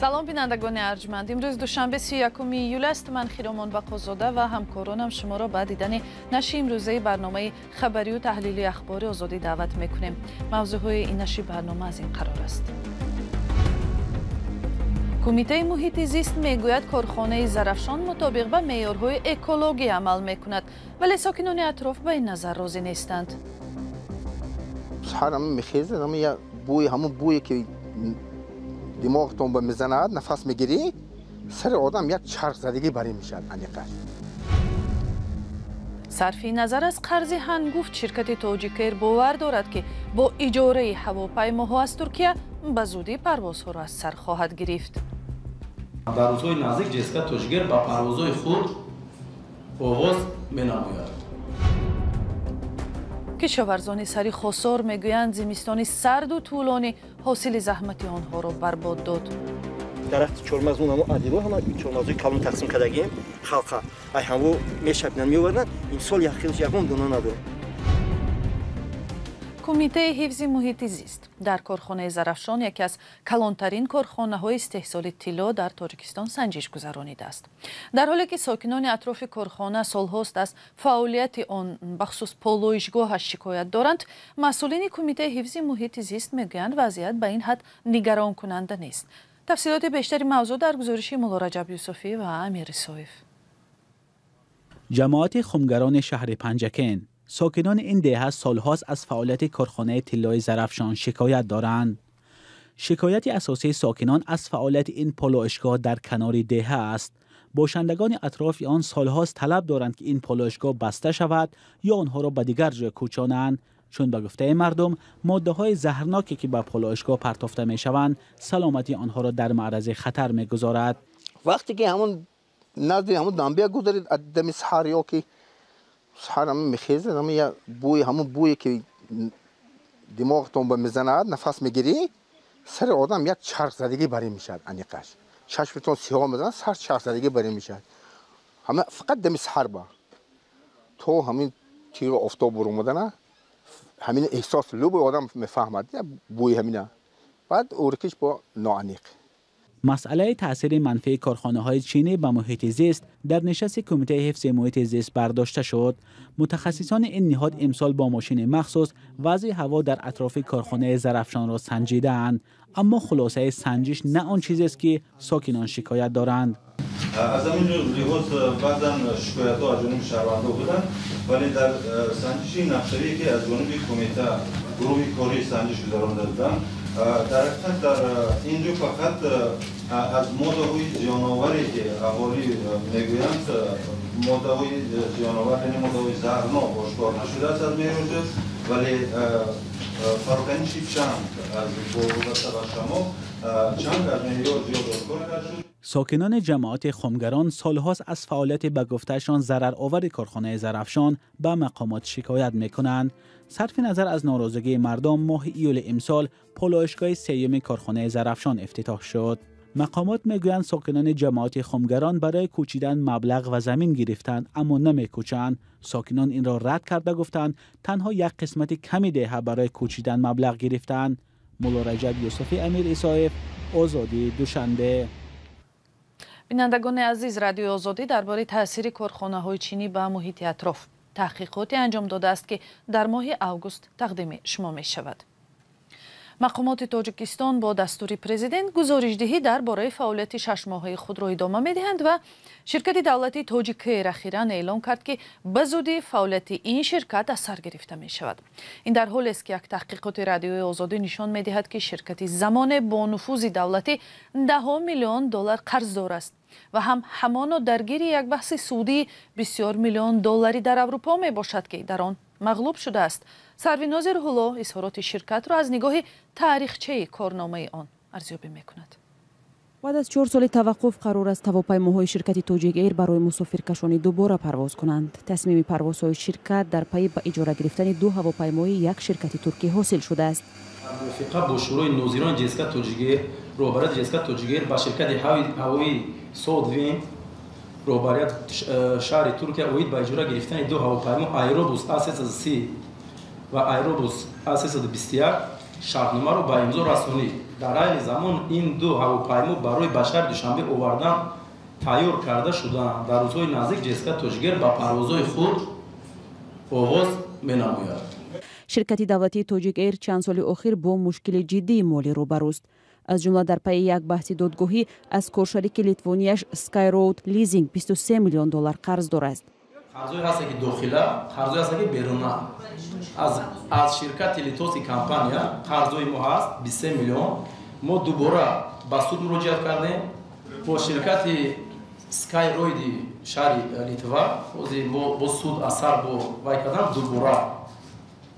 Салом, бинандагони арҷманд. Имрӯз душанбе, 31 июл аст. Ман Хиромон Бақозода ва ҳамкоронам шуморо ба дидани нашри имрӯзаи барномаи хабарию таҳлили Ахбори Озодӣ даъват мекунем. Мавзӯъҳои ин нашри барнома аз ин қарор аст. Кумитаи муҳити зист мегӯяд, корхонаи Зарафшон мутобиқ ба меъёрҳои экологӣ амал мекунад, вале сокинони атроф ба ин назар розӣ нестанд. Саҳар мехезад, бӯи, ҳамун бӯе ки димоғтон ба мезанад, нафас мегирӣ, сари одам як чархзадагӣ барӣ мешавад аниқаш. Сарфи назар аз қарзи ҳангуфт, ширкати Тоҷикэйр бовар дорад, ки бо иҷораи ҳавопаймоҳо аз Туркия ба зудӣ парвозҳоро аз сар хоҳад гирифт. Дар рӯзҳои наздик ҶСК Тоҷикэйр ба парвозҳои худ оғоз менамояд. Кишоварзони сари Хосор мегӯянд, зимистони сарду тӯлонӣ ҳосили заҳмати онҳоро барбод дод. Дарахти чормағз, ҳамо адило, ҳама чормағзои калон тақсим кардагием халқа, ай ҳамо мешабинан, меовардан. Имсол як хелш ягон дона надор. Кумитаи ҳифзи муҳити зист дар корхонаи Зарафшон, яке аз калонтарин корхонаҳои истеҳсоли тилло дар Тоҷикистон, санҷиш гузаронидааст. Дар ҳоле ки сокинони атрофи корхона солҳост аз фаъолияти он, бахусус полоишгоҳаш, шикоят доранд, масъулини Кумитаи ҳифзи муҳити зист мегӯянд, вазъият ба ин ҳад нигаронкунанда нест. Тафсилоти бештари мавзӯъ дар гузориши Муллораҷаб Юсуфӣ ва Амир Исоев. Ҷамоати Хумгарони шаҳри Панҷакент. Сокинони ин деҳа солҳост аз фаъолияти корхонаи тиллои Зарафшон шикоят доранд. Шикояти асосии сокинон аз фаъолияти ин полоишгоҳ дар канори деҳа аст. Бошандагони атрофи он солҳост талаб доранд, ки ин полоишгоҳ баста шавад ё онҳоро ба дигар ҷой кӯчонанд, чун ба гуфтаи мардум, моддаҳои заҳрноке, ки ба полоишгоҳ партофта мешаванд, саломатии онҳоро дар маърази хатар мегузорад. Вақте ки ҳамун назди ҳамун дамбия гузаред, дами саҳар ё ки саҳар мехезад, як бӯи, ҳамун бӯе ки димоғтон ба мезанад, нафас мегирӣ, сари одам як чархзадагӣ барӣ мешавад аниқаш, чашмтон сиёҳ мезанад, сар чархзадагӣ барӣ мешавад. Ҳама фақат дами саҳар ба то ҳамин тири офтоб буромадана ҳамин эҳсос любой одам мефаҳмад, бӯи ҳамина, баъд уркиш бо ноаниқ. Масъалаи таъсири манфии корхонаҳои чинӣ ба муҳити зист дар нишасти Кумитаи ҳифзи муҳити зист бардошта шуд. Мутахассисони ин ниҳод имсол бо мошини махсус вазъи ҳаво дар атрофи корхонаи Зарафшонро санҷидаанд, аммо хулосаи санҷиш на он чизест, ки сокинон шикоят доранд. Аз ҳамин лиҳоз баъзан шикоятҳо аз ҷониби шаҳрвандо буданд, вале дар санҷиши нақшавие, ки аз ҷониби кумита гурӯҳи кории санҷиш гузаронда буданд, дар ҳақиқат дар ин ҷо фақат аз моддаҳои зиёноваре, ки аҳолӣ мегӯянд, моддаҳои зиёновар, яъне моддаҳои заҳрнок ошкор нашудааст аз меъёр, вале пароканиши чанг аз вобаста ба шамол, чанг аз меъёр зиёд ошкор кард шуд. Сокинони ҷамоати Хумгарон солҳост аз фаъолияти ба гуфтаашон зараровари корхонаи Зарафшон ба мақомот шикоят мекунанд. Сарфи назар аз норозигии мардум, моҳи июли имсол полоишгоҳи сеюми корхонаи Зарафшон ифтитоҳ шуд. Мақомот мегӯянд, сокинони ҷамоати Хумгарон барои кӯчидан маблағ ва замин гирифтанд, аммо намекӯчанд. Сокинон инро рад карда гуфтанд, танҳо як қисмати ками деҳа барои кӯчидан маблағ гирифтанд. Муллораҷаб Юсуфӣ, Амир Исоев, Озодӣ, Душанбе. Бинандагони азиз, Радиои Озодӣ дар бораи таъсири корхонаҳои чинӣ ба муҳити атроф таҳқиқоте анҷом додааст, ки дар моҳи август тақдими шумо мешавад. Мақомоти Тоҷикистон бо дастури президент гузоришдиҳӣ дар бораи фаъолияти шашмоҳаи худро идома медиҳанд ва ширкати давлатии Тоҷикэйр ахиран эълон кард, ки ба зудӣ фаъолияти ин ширкат аз сар гирифта мешавад. Ин дар ҳолест, ки як таҳқиқоти Радиои Озодӣ нишон медиҳад, ки ширкати замоне бо нуфузи давлатӣ даҳо миллион доллар қарздор аст ва ҳам ҳамоно даргири як баҳси судии бисёр миллион долларӣ дар Аврупо мебошад, ки дар он мағлуб шудааст. Сарвинози Рӯҳулло изҳороти ширкатро аз нигоҳи таърихчаи корномаи он арзёбӣ мекунад. Баъд аз 4 соли таваққуф қарор аст ҳавопаймоҳои ширкати Тоҷик Эйр барои мусофиркашонӣ дубора парвоз кунанд. Тасмими парвозҳои ширкат дар пайи ба иҷора гирифтани ду ҳавопаймои як ширкати туркӣ ҳосил шудааст. Мувофиқа бо шӯрои нозирони ҶСК Тоҷикэйр, роҳбарияти ҶСК Тоҷикэйр ба ширкати ҳавоии Содвин, роҳбарият, шаҳри Туркия, оид ба иҷора гирифтани ду ҳавопаймо Аэробус А330 ва Аэробус А321. Шартномаро ба имзо расонид. Дар айни замон ин ду ҳавопаймо барои ба шаҳри Душанбе овардан тайёр карда шуданд. Дар рӯзҳои наздик ҶСК Тоҷикэйр ба парвозҳои худ оғоз менамояд. Ширкати давлатии Тоҷик Эйр чанд соли охир бо мушкили ҷиддии молӣ рӯбарӯст. Аз ҷумла дар пайи як баҳси додгоҳӣ аз коршарики литвонияш Skyroad Leasing 23 миллион доллар қарздор аст. Қарзҳое ҳастанд, ки дохила, қарзҳое ҳастанд, ки беруна. Аз ширкати литовский компания қарзҳои мо ҳаст 23 миллион. Мо дубора ба суд муроҷиат кардем. Бо ширкати Skyroid шаҳри Литва ҳозир мо бо суд асар бо вай кардан дубора.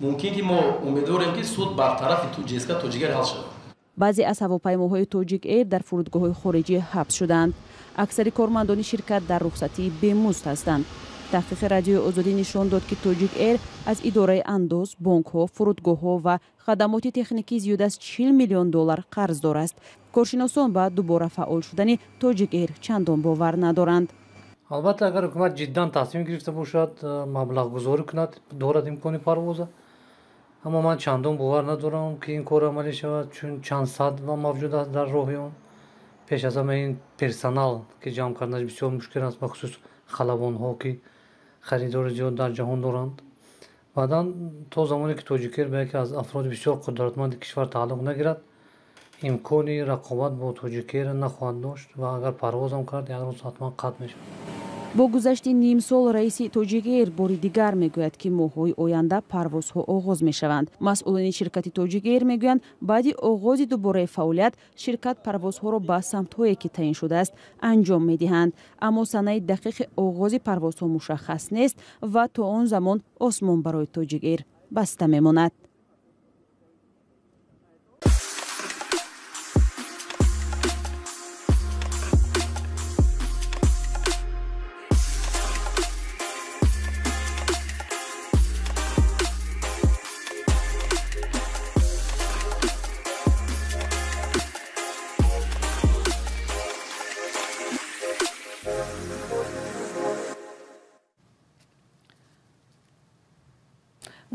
Мумкин ки мо умедворем, ки суд бар тарафи ҶСК Тоҷикэйр ҳал шавад. Баъзе аз ҳавопаймоҳои Тоҷик Эйр дар фурудгоҳҳои хориҷӣ ҳабс шуданд. Аксари кормандони ширкат дар рухсатии бемузд ҳастанд. Таҳқиқи Радиои Озодӣ нишон дод, ки Тоҷик Эйр аз идораи андоз, бонкҳо, фурудгоҳҳо ва хадамоти техникӣ зиёд аз 40 миллион доллар қарздор аст. Коршиносон ба дубора фаъол шудани Тоҷик Эйр чандон бовар надоранд. Албатта, агар ҳукумат ҷиддан тасмим гирифта бошад, маблағгузорӣ кунад, дорад имкони парвоза. Аммо ман чандон бовар надорам, ки ин кор амалӣ шавад, чун чанд сад ва мавҷуд аст дар роҳи он. Пеш аз ҳама ин персонал, ки ҷамъ карданаш бисёр мушкил аст, бахусус халабонҳо, ки харидори зиёд дар ҷаҳон доранд. Баъдан то замоне ки Тоҷикэйр ба яке аз афроди бисёр қудратманди кишвар тааллуқ нагирад, имкони рақобат бо Тоҷикэйр нахоҳад дошт ва агар парвозам кард, як рӯз ҳатман қатъ мешавад. Бо гузашти ним сол раиси Тоҷик Эйр бори дигар мегӯяд, ки моҳҳои оянда парвозҳо оғоз мешаванд. Масъулони ширкати Тоҷик Эйр мегӯянд, баъди оғози дубораи фаъолият ширкат парвозҳоро ба самтҳое, ки таъин шудааст, анҷом медиҳанд. Аммо санаи дақиқи оғози парвозҳо мушаххас нест ва то он замон осмон барои Тоҷик Эйр баста мемонад.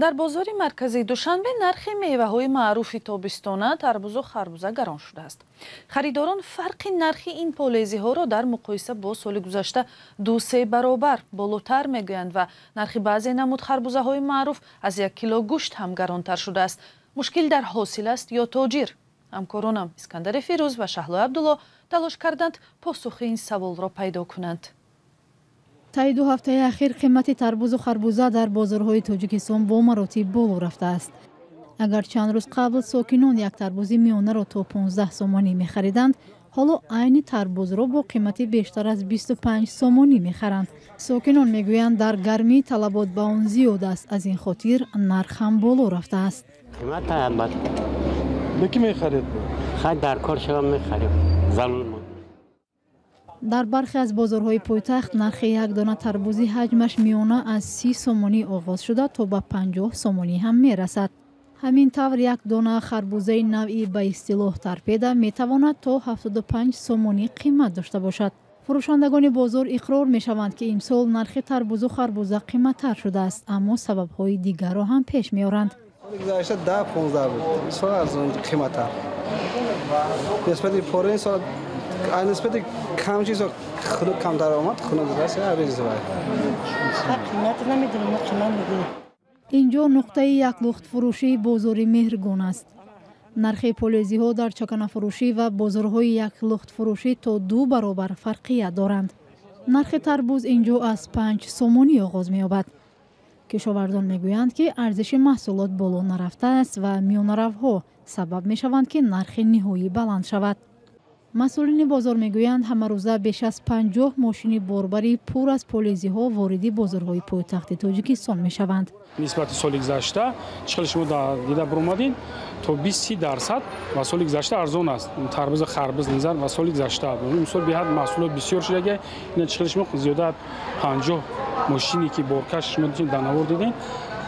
Дар бозори марказии Душанбе нархи меваҳои маъруфи тобистона тарбузу харбуза гарон шудааст. Харидорон фарқи нархи ин полезиҳоро дар муқоиса бо соли гузашта 2-3 баробар болотар мегӯянд ва нархи баъзе намуд харбузаҳои маъруф аз 1 кило гӯшт ҳам гаронтар шудааст. Мушкил дар ҳосил аст ё тоҷир? Ҳамкоронам Искандари Фирӯз ва Шаҳло Абдулло талош карданд посухи ин саволро пайдо кунанд. Таи ду ҳафтаи ахир қимати тарбузу харбуза дар бозорҳои Тоҷикистон бо маротиб боло рафтааст. Агар чанд рӯз қабл сокинон як тарбузи миёнаро то 15 сомонӣ мехариданд, ҳоло айни тарбузро бо қимати бештар аз 25 сомонӣ мехаранд. Сокинон мегӯянд, дар гармӣ талабот ба он зиёд аст, аз ин хотир нарх ҳам боло рафтааст. Қимат албатта. Ки мехаред? Хай, дар кор шава мехарем. Зарур. Дар бархе аз бозорҳои пойтахт нархи як дона тарбузи ҳаҷмаш миёна аз 30 сомонӣ оғоз шуда то ба 50 сомонӣ ҳам мерасад. Ҳамин тавр як дона харбузаи навъи ба истилоҳ торпеда метавонад то 75 сомонӣ қимат дошта бошад. Фурӯшандагони бозор иқрор мешаванд, ки имсол нархи тарбузу харбуза қиматтар шудааст, аммо сабабҳои дигарро ҳам пеш меоранд. Соли гузашта 10-15 буд, имсол арзон қиматтар. Нисбати пори сол нисбати кам чиз хунук камтар омад, хунук аст, арзон. Қимат намедонам, мо қимат мегӯем. Инҷо нуқтаи яклухтфурӯшии бозори Меҳргон аст. Нархи полезиҳо дар чаканафурӯшӣ ва бозорҳои яклухтфурӯшӣ то 2 баробар фарқият доранд. Нархи тарбуз инҷо аз 5 сомонӣ оғоз меёбад. Кишоварзон мегӯянд, ки арзиши маҳсулот боло нарафтааст ва миёнаравҳо сабаб мешаванд, ки нархи ниҳоӣ баланд шавад. Масъулини бозор мегӯянд, ҳамарӯза беш аз 50 мошини борбарӣ пур аз полезиҳо вориди бозорҳои пойтахти Тоҷикистон мешаванд. Нисбати соли гузашта, чӣ хеле шумо дида баромадед, то 20-30% ба соли гузашта арзон аст. Тарбуза, харбуз низар ба соли гузашта. Имсол беҳад маҳсулот бисёр шудага. Ина чӣ хеле шумо зиёда 50 мошине ки боркаш шумо дар навор дидед,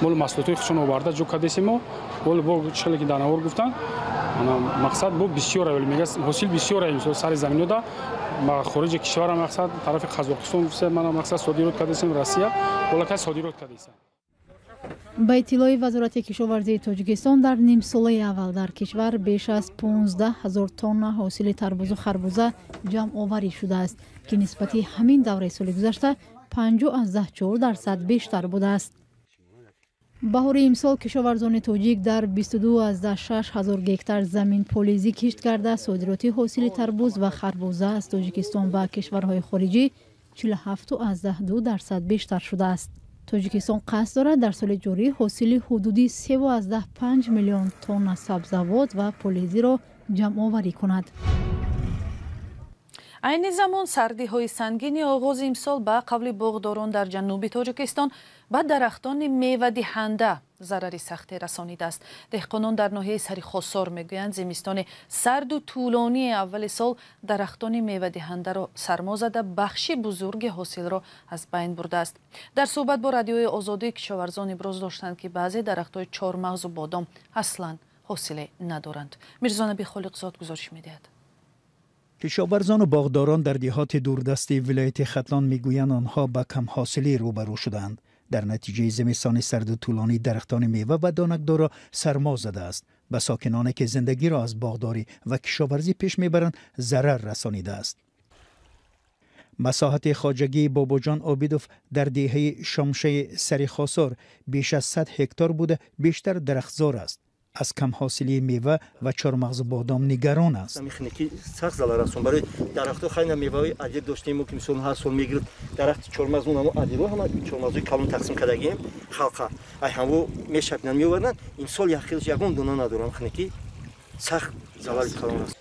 мол маҳсулотҳои худшон оварда ҷо кардесем мо. Вол бо чӣ хеле ки дар навор гуфтанд, мақсад бо бисёр аввал мегӯяд, ҳосил бисёр аст имсол сари заминода ба хориҷи кишвар мақсад тарафи Қазоқистон гуфта, мана мақсад содирот кардесем, Россия, болака содирот кардесем. Ба иттилои Вазорати кишоварзии Тоҷикистон, дар нимсолаи аввал дар кишвар беш аз 15 ҳазор тонна ҳосили тарбузу харбуза ҷамъоварӣ шудааст, ки нисбати ҳамин давраи соли гузашта 50,4% бештар будааст. Баҳори имсол кишоварзони тоҷик дар 22,6 ҳазор гектар замин полизӣ кишт карда, содироти ҳосили тарбуз ва харбуза аз Тоҷикистон ба кишварҳои хориҷӣ 47,2% бештар шудааст. Тоҷикистон қасд дорад дар соли ҷорӣ ҳосили ҳудуди 3,5 миллион тонна сабзавот ва полизиро ҷамъоварӣ кунад. Айни замон сардиҳои сангини оғози имсол ба қавли боғдорон дар ҷануби Тоҷикистон ба дарахтони мевадиҳанда зарари сахте расонидааст. Деҳқонон дар ноҳияи Сарихосор мегӯянд, зимистони сарду тӯлонии аввали сол дарахтони мевадиҳандаро сармо зада, бахши бузурги ҳосилро аз байн бурдааст. Дар суҳбат бо Радиои Озодӣ кишоварзон иброз доштанд, ки баъзе дарахтҳои чормағзу бодом аслан ҳосиле надоранд. Мирзонаби Холиқзод гузориш медиҳад. Кишоварзону боғдорон дар деҳоти дурдасти вилояти Хатлон мегӯянд, онҳо ба камҳосилӣ рӯбарӯ шуданд. Дар натиҷаи зимистони сарду тӯлонӣ дарахтони мева ва донакдорро сармо задааст. Ба сокиноне ки зиндагиро аз боғдорӣ ва кишоварзӣ пеш мебаранд, зарар расонидааст. Масоҳати хоҷагии Бобоҷон Обидов дар деҳаи Шомшаи Сарихосор беш аз 100 ҳектор буда, бештар дарахтзор аст. Аз камҳосилии мева ва чормағзу бодом нигарон аст. Сахт залал расон барои дарахтҳо. Хайна меваҳои адир доштем, ки мисол ҳар сол мегирифт дарахти чормағз, ҳамо адиро ҳама чормағзҳои калон тақсим кардагием халқа, ай ҳамо мешапинанд, меоварданд. Имсол як хелш ягон дона надорам, хунукӣ сахт залали калон аст.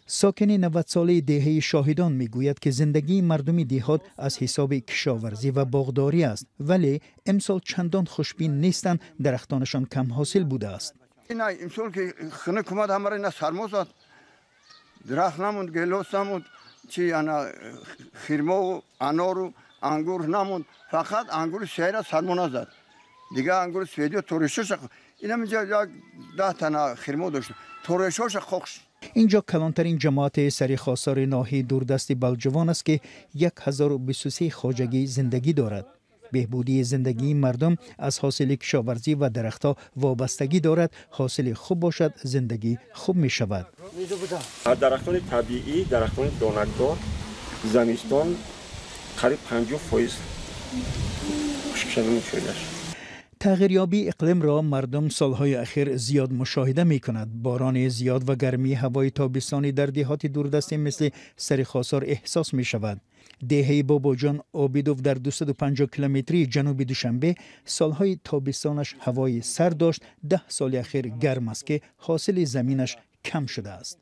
Сокини 90-солаи деҳаи Шоҳидон мегӯяд, ки зиндагии мардуми деҳот аз ҳисоби кишоварзӣ ва боғдорӣ аст, вале имсол чандон хушбин нестанд, дарахтонашон камҳосил будааст. Ина имсол ки хунук омад, ҳамаро ина сармо зад, дарахт намонд, гелос намонд, чи ана хирмову анору ангур намонд. Фақат ангури сеҳра сармо назад, дигар ангури сфедио торешоша инам инҷа як 10 тана хирмо дошт, торешоша қоқш. Инҷо калонтарин ҷамоати Сарихосори ноҳияи дурдасти Балҷувон аст, ки 1023 хоҷагӣ зиндагӣ дорад. Беҳбудии зиндагии мардум аз ҳосили кишоварзӣ ва дарахтҳо вобастагӣ дорад. Ҳосили хуб бошад, зиндагӣ хуб мешавад. Дарахтони табиӣ, дарахтони донакдор замистон қариб 50% хушкшавӣ мушоҳида шуд. Тағйирёбии иқлимро мардум солҳои ахир зиёд мушоҳида мекунад. Борони зиёд ва гармии ҳавои тобистонӣ дар деҳоти дурдасте мисли Сарихосор эҳсос мешавад. Деҳаи Бобоҷон Обидов дар 250 километрии ҷануби Душанбе солҳои тобистонаш ҳавои сард дошт, 10 соли ахир гарм аст, ки ҳосили заминаш кам шудааст.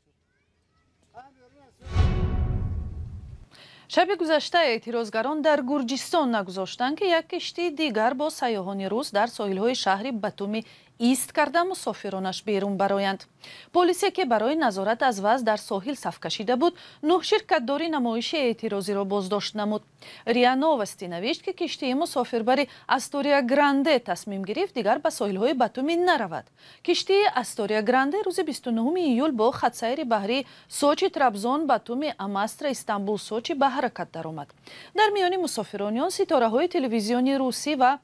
Шаби гузашта эътирозгарон дар Гурҷистон нагузоштанд, ки як киштии дигар бо сайёҳони рус дар соҳилҳои шаҳри Батуми ист карда, мусофиронаш берун бароянд. Полисе ки барои назорат аз вазъ дар соҳил саф кашида буд, 9 ширкатдори намоиши эътирозиро боздошт намуд. РИА Новости навишт, ки киштии мусофирбари Астория Гранде тасмим гирифт дигар ба соҳилҳои Батуми наравад. Киштии Астория Гранде рӯзи 29 июл бо хатсайри баҳрии Сочи Трабзон Батуми Амастра Истанбул Сочи ба ҳаракат даромад. Дар миёни мусофирони он ситораҳои телевизиони русӣ ва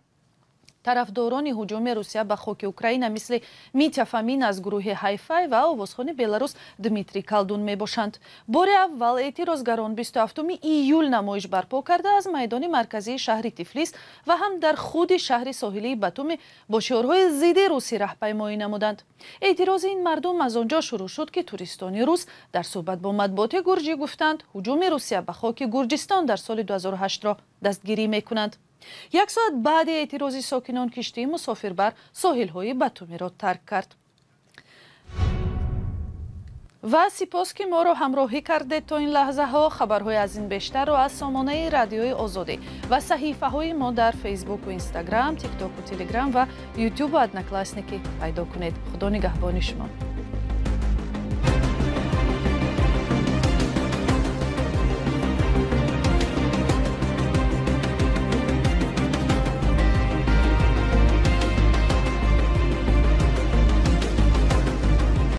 тарафдорони ҳуҷуми Русия ба хоки Украина мисли Митя Фомин аз гурӯҳи Ҳайфай ва овозхони беларус Дмитрий Колдун мебошанд. Бори аввал эътирозгарон 27 июл намоиш барпо карда, аз майдони марказии шаҳри Тифлис ва ҳам дар худи шаҳри соҳилии Батуми бо шиорҳои зидди русӣ раҳпаймоӣ намуданд. Эътирози ин мардум аз он ҷо шурӯъ шуд, ки туристони рус дар суҳбат бо матбуоти гурҷӣ гуфтанд, ҳуҷуми Русия ба хоки Гурҷистон дар соли 2008-ро дастгирӣ мекунанд. Як соат баъди эътирози сокинон киштии мусофирбар соҳилҳои Батумиро тарк кард. Ва сипос, ки моро ҳамроҳӣ кардед то ин лаҳзаҳо. Хабарҳои аз ин бештарро аз сомонаи Радиои Озодӣ ва саҳифаҳои мо дар Фейсбуку Инстаграм, Тиктоку Телеграм ва Ютубу Одноклассники пайдо кунед. Худо нигаҳбони шумо.